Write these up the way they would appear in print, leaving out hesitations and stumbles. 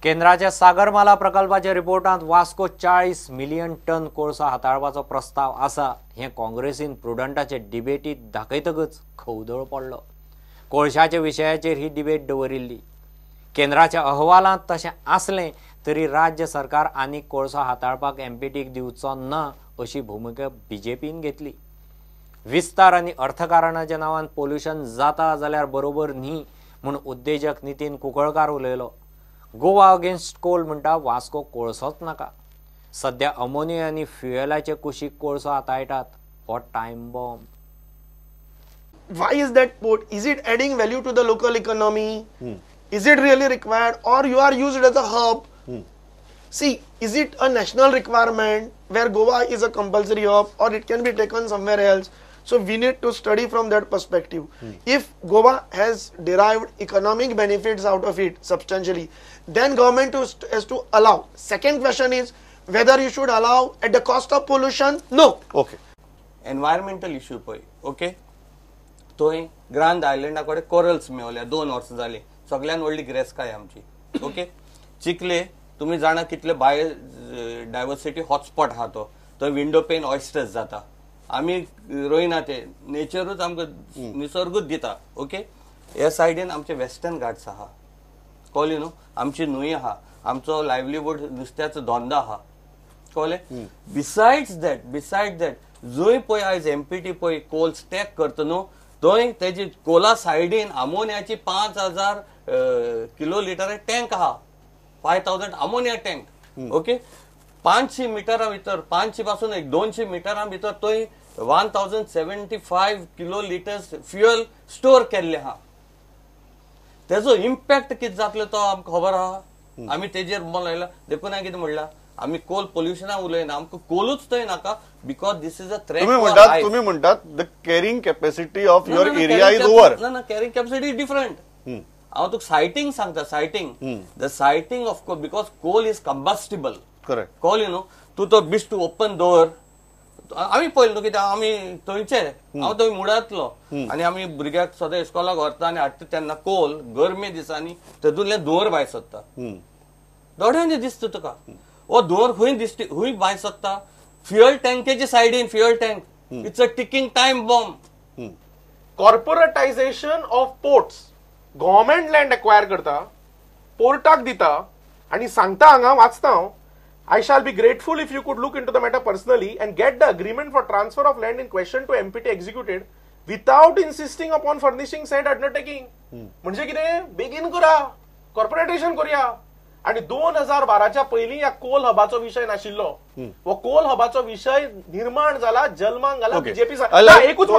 केंद्राच्या सागरमाला प्रकल्पाच्या रिपोर्टांत Vasco 40 million ton कोळसो हाताळपाचो प्रस्ताव आसा हें काँग्रेसीन प्रुडंटाचे डिबेटीत दाखयतकच खवदळ पडलो. कोळशाच्या विशयाचेर ही डिबेट दवरिल्ली. केंद्राच्या अहवालांत तशें आसलें तरी राज्य सरकार आनी कोळसो हाताळपाक एमपीटीक दिवचो ना अशी भुमिका बीजेपीन घेतली. विस्तार आनी अर्थकारणाच्या नांवान पोल्युशन जाता जाल्यार बरोबर न्ही म्हूण उद्देजक नितीन कुंकळकार उलयलो. गोवा अगेन्स्ट कोल म्हणटा वास्को कोळसोच नाका. सध्या अमोनिया आनी फ्युएलाचे कुशीक कोळसो हाताळटात. हो time bomb. Why is that port? Is it adding value to the local economy? Is it really required, or you are used as a hub? See, is it a national requirement where Goa is a compulsory hub, or it can be taken somewhere else? So we need to study from that perspective. If Goa has derived economic benefits out of it substantially, then government has to allow. Second question is whether you should allow at the cost of pollution? No. Okay. Environmental issue पळय, okay, थंय grand आयलंडा कडेन corals मेवल्या 2 वर्सां जाली, सगळ्यान व्हडली गिरेस्तकाय आमची. Okay, चिखले तुमी जाणा कितले बायो डायवर्सिटी हॉटस्पॉट आहा तो, थंय विंडो पेन ऑयस्टर्स जाता, आमी रोयना ते, नेचरूच आमकां निसर्गूच दिता. ओके, ह्या सायडीन आमचे वेस्टर्न घाट्स आहा, कळ्ळें न्हू, आमची न्हंय आहा, आमचो लायवलीवूड नुस्त्याचो धंदो आहा, कळ्ळें. बिसायड्स that जंय पळय आयज एमपीटी पळय कोल स्टॅक करता न्हू, थंय तेजी कोला सायडीन अमोनियाची 5000 किलो लिटर टँक आहा, 5000 अमोनिया टँक. ओके, 500 मिटरा भितर, 500 पासून एक 200 मिटरा भितर थंय 1075 किलो लिटर्स फ्युएल स्टोर केल्ले आहा. तेजो इम्पॅक्ट कितें जातलो तो आमकां खबर आहा. आमी तेजेर बोल लायला देखून हांवें कितें म्हणलां, आमी कोल पोल्युशना उलयना, आमकां कोलूच थंय नाका, because this is a threat. तुमी म्हणटात the carrying capacity of your area is over. ना ना, कॅरिंग कॅपॅसिटी is different. हांव तुका सायटींग सांगता, sighting, the sighting of coal, because coal is combustible. Correct. कळ्ळें न्हू, तूं तो बिश्ट ओपन दवर, आमी पळयलें न्हू कित्याक आमी थंयचे, हांव थंय मुडांतलो आनी आमी भुरग्याक सदां इस्कॉलाक व्हरता आनी हाडटा तेन्ना कोल गरमे दिसांनी तेतूंतल्यान धुंवर भायर सरता, दोळ्यांनी दिसता तुका हो धुंवर खंय दिसता, खंय भायर सरता, फ्युएल टँकेच्या सायडीन. Fuel tank it's a ticking time bomb. Corporatisation of ports, government land acquire करता, पोर्टाक दिता आनी सांगता, हांगा वाचता हांव, I shall be grateful if you could look into the matter personally and get the agreement for transfer of land in question to MPT executed without insisting upon furnishing said undertaking. म्हणजे कितें, बेगीन करा, कॉर्पोरेटेशन करूया. आनी 2012च्या पयलीं ह्या कोल हबाचो विशय नाशिल्लो. हो कोल हबाचो विशय निर्माण जाला, जल्माक घाला बीजेपी. एकूच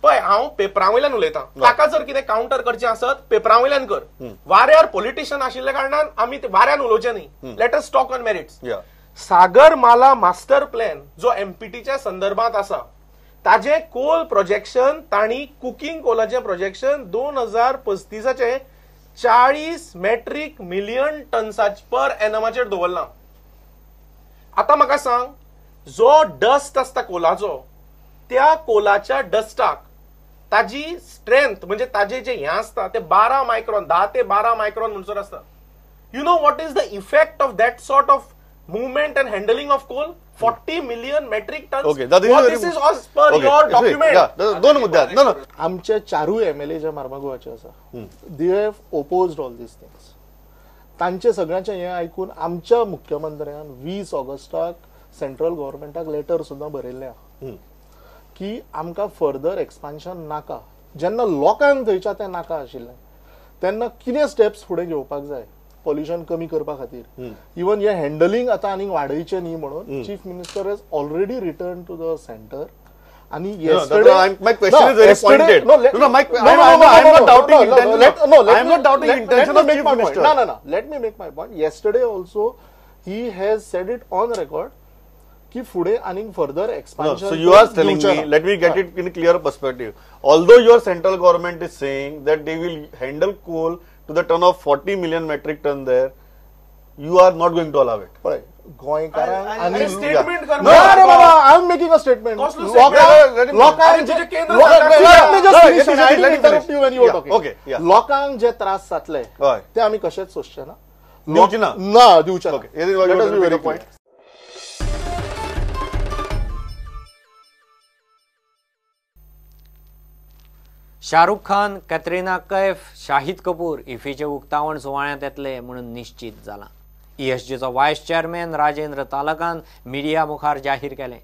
पळय, हांव पेपरा वयल्यान उलयतां, ताका जर कितें कावंटर करचें आसत पेपरा वयल्यान कर. वाऱ्यार पॉलिटिशियन आशिल्ल्या कारणान आमी वाऱ्यान उलोवचें न्ही. Let us talk on merits. Sagarmala master plan जो एमपीटीच्या संदर्भात आसा ताजे कोल प्रोजेक्शन, तांणी कुकिंग कोलाचें प्रोजेक्शन 2035 40 मेट्रीक मिलियन टन्साच पर एनमाचेर दवरलां. आतां म्हाका सांग, जो डस्ट आसता कोलाचो, त्या कोलाच्या डस्टाक ताजी स्ट्रेंथ म्हणजे ताजे जे हें आसता ते 12 मायक्रॉन, 10 ते 12 मायक्रॉन म्हणसर आसता. You know what is the effect of that sort of movement and handling of coal? 40 million metric tons. Okay, that is, this is as per okay, your document. Yeah, दोन मुद्दे. No, no. आमचे चारूय MLA जे मार्मागोवाचे आसा, they have opposed all these things. तांचे सगळ्यांचे हें आयकून आमच्या मुख्यमंत्र्यान 20 ऑगस्टाक सेंट्रल गव्हर्मेंटाक लेटर सुद्दां बरयल्लें आहा की आमकां फर्दर एक्सपान्शन नाका. जेन्ना लोकांक थंयच्या तें नाका आशिल्लें तेन्ना कितें स्टेप्स फुडें घेवपाक जाय पोल्युशन कमी करपा खातीर, इवन हे हँडलिंग आतां आनीक वाडयचें न्ही म्हणून chief minister has already return to the centre. आणि yesterday, my question is very pointed. No, no, my, I am not doubting intention. No, I am not doubting intention of chief minister. No, no, no. Let me make my point. Yesterday also, he has said it on record की फुडें आनीक further expansion. So you are telling me, let me get it in clear perspective. Although your central government is saying that they will handle coal to the ton of 40 million metric ton there, you are not going to allow it. पळय गोंयकारांक statement. No, I am making making a statement. लोकांक जे त्रास जातले ते आमी कशेच सोंसचे ना, दिवचे ना, ना दिवचे ना. शाहरुख खान, कॅटरीना कैफ, शाहिद कपूर इफीचे उक्तावण सुवाळ्यांत येतले म्हणून निश्चित जालां. ईएसजीचो वायस चेअरमॅन राजेंद्र तालकान मिडिया मुखार जाहीर केलें.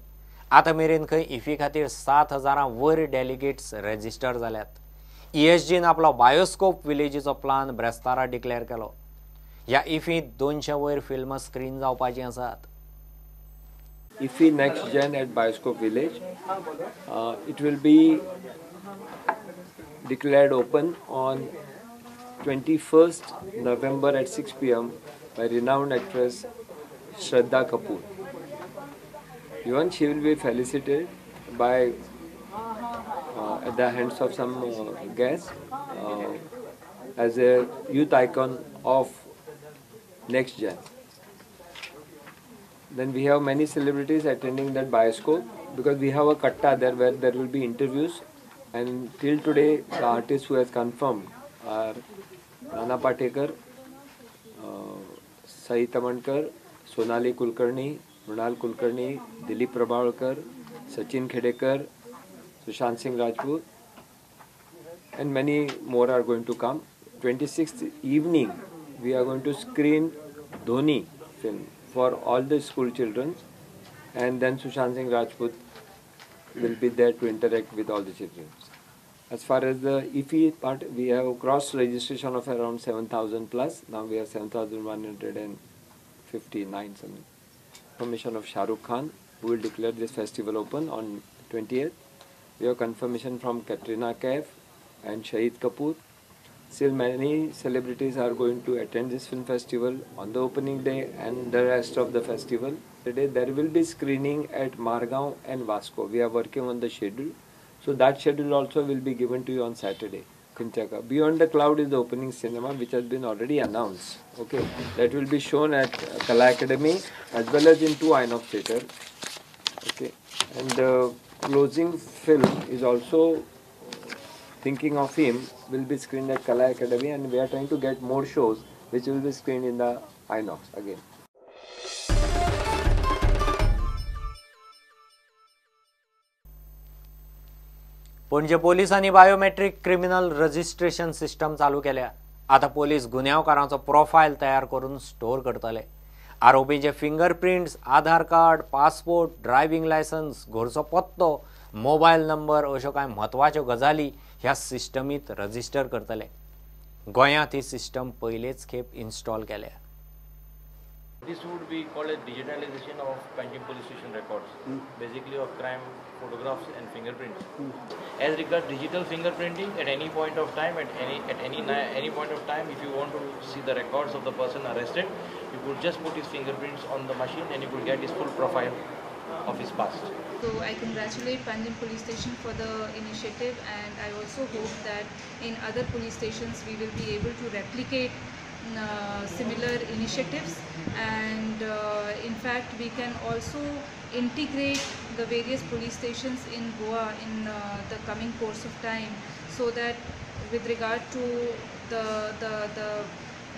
आतां मेरेन खंय इफी खातीर 7,000 वयर डेलिगेट्स रेजिस्टर जाल्यात. ईएसजीन आपलो बायोस्कोप विलेजीचो प्लान ब्रेस्तारा डिक्लेअर केलो. ह्या इफींत 200 वयर फिल्मां स्क्रीन जावपाचीं आसात. IFFI next gen at Bioscope village, it will be declared open on 21st November at 6 p.m. by renowned actress Shraddha Kapoor. Even she will be felicitated by at the hands of some guests as a youth icon of next gen. Then we have many celebrities attending that bioscope because we have a katta there where there will be interviews. And till today, the artists who has confirmed are Nana Patekar, Sai Tamankar, Sonali Kulkarni, Mrunal Kulkarni, Dilip Prabhavalkar, Sachin Khedekar, Sushant Singh Rajput, and many more are going to come. 26th evening, we are going to screen Dhoni film for all the school children, and then Sushant Singh Rajput will be there to interact with all the children. As far as the IFFI part, we have cross registration of around 7,000 plus. Now we have 7,159 something. Confirmation of Shah Rukh Khan, who will declare this festival open on 20th. We have confirmation from Katrina Kaif and Shahid Kapoor. Still many celebrities are going to attend this film festival on the opening day and the rest of the festival. Today there will be screening at Margao and Vasco. We are working on the schedule. So that schedule also will be given to you on Saturday. Kunchaka. Beyond the Cloud is the opening cinema which has been already announced. Okay, that will be shown at Kala Academy as well as in 2 Inox theatre. Okay, and the closing film is also Thinking of Him will be screened at Kala Academy, and we are trying to get more shows which will be screened in the Inox again. Panaji पोलिसांनी biometric criminal registration system चालू केल्या. आतां police गुन्यांवकारांचो profile तयार करून store करतले. आरोपींचे fingerprints, Aadhaar card, passport, driving licence, घरचो पत्तो, mobile number अश्यो कांय म्हत्वाच्यो गजाली ह्या सिस्टमींत रजिस्टर करतले. गोंयांत ही सिस्टम पयलेच खेप इन्स्टॉल केल्या. This would be called a digitalization of Panjim police station records, basically of crime photographs and fingerprints. As regards digital fingerprinting, at any point of time, at any point of time, if you want to see the records of the person arrested, you could just put his fingerprints on the machine and you could get his full profile of his past. So I congratulate Panjim Police Station for the initiative, and I also hope that in other police stations we will be able to replicate similar initiatives, and in fact we can also integrate the various police stations in Goa in the coming course of time, so that with regard to the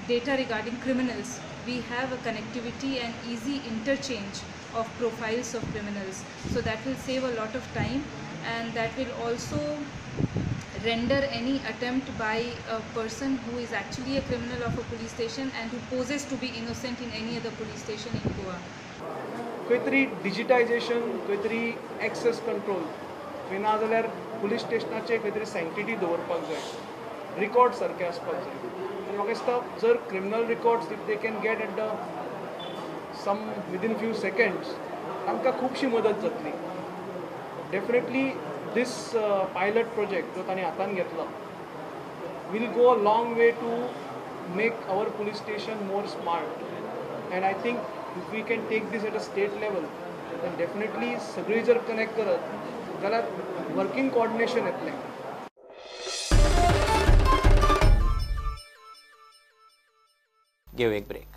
data regarding criminals, we have a connectivity and easy interchange of profiles of criminals. So that will save a lot of time, and that will also render any attempt by a person who is actually a criminal of a police station and who poses to be innocent in any other police station in Goa. खंय digitisation, खंय access control, खंय ना जाल्यार police स्टेशनाचे खंय तरी सँक्टिटी दवरपाक जाय, record सारके आसपाक जाय. आनी म्हाका दिसता जर criminal records if they can get at the some within few seconds, तांकां खुबशी मदत जातली. डेफिनेटली this pilot project जो तांणी हातान घेतला will go a long way to make our police station more smart, and I think if we can take this at a state level then definitely सगळी जर कनेक्ट करत जाल्यार working coordination येतलें. Give एक ब्रेक.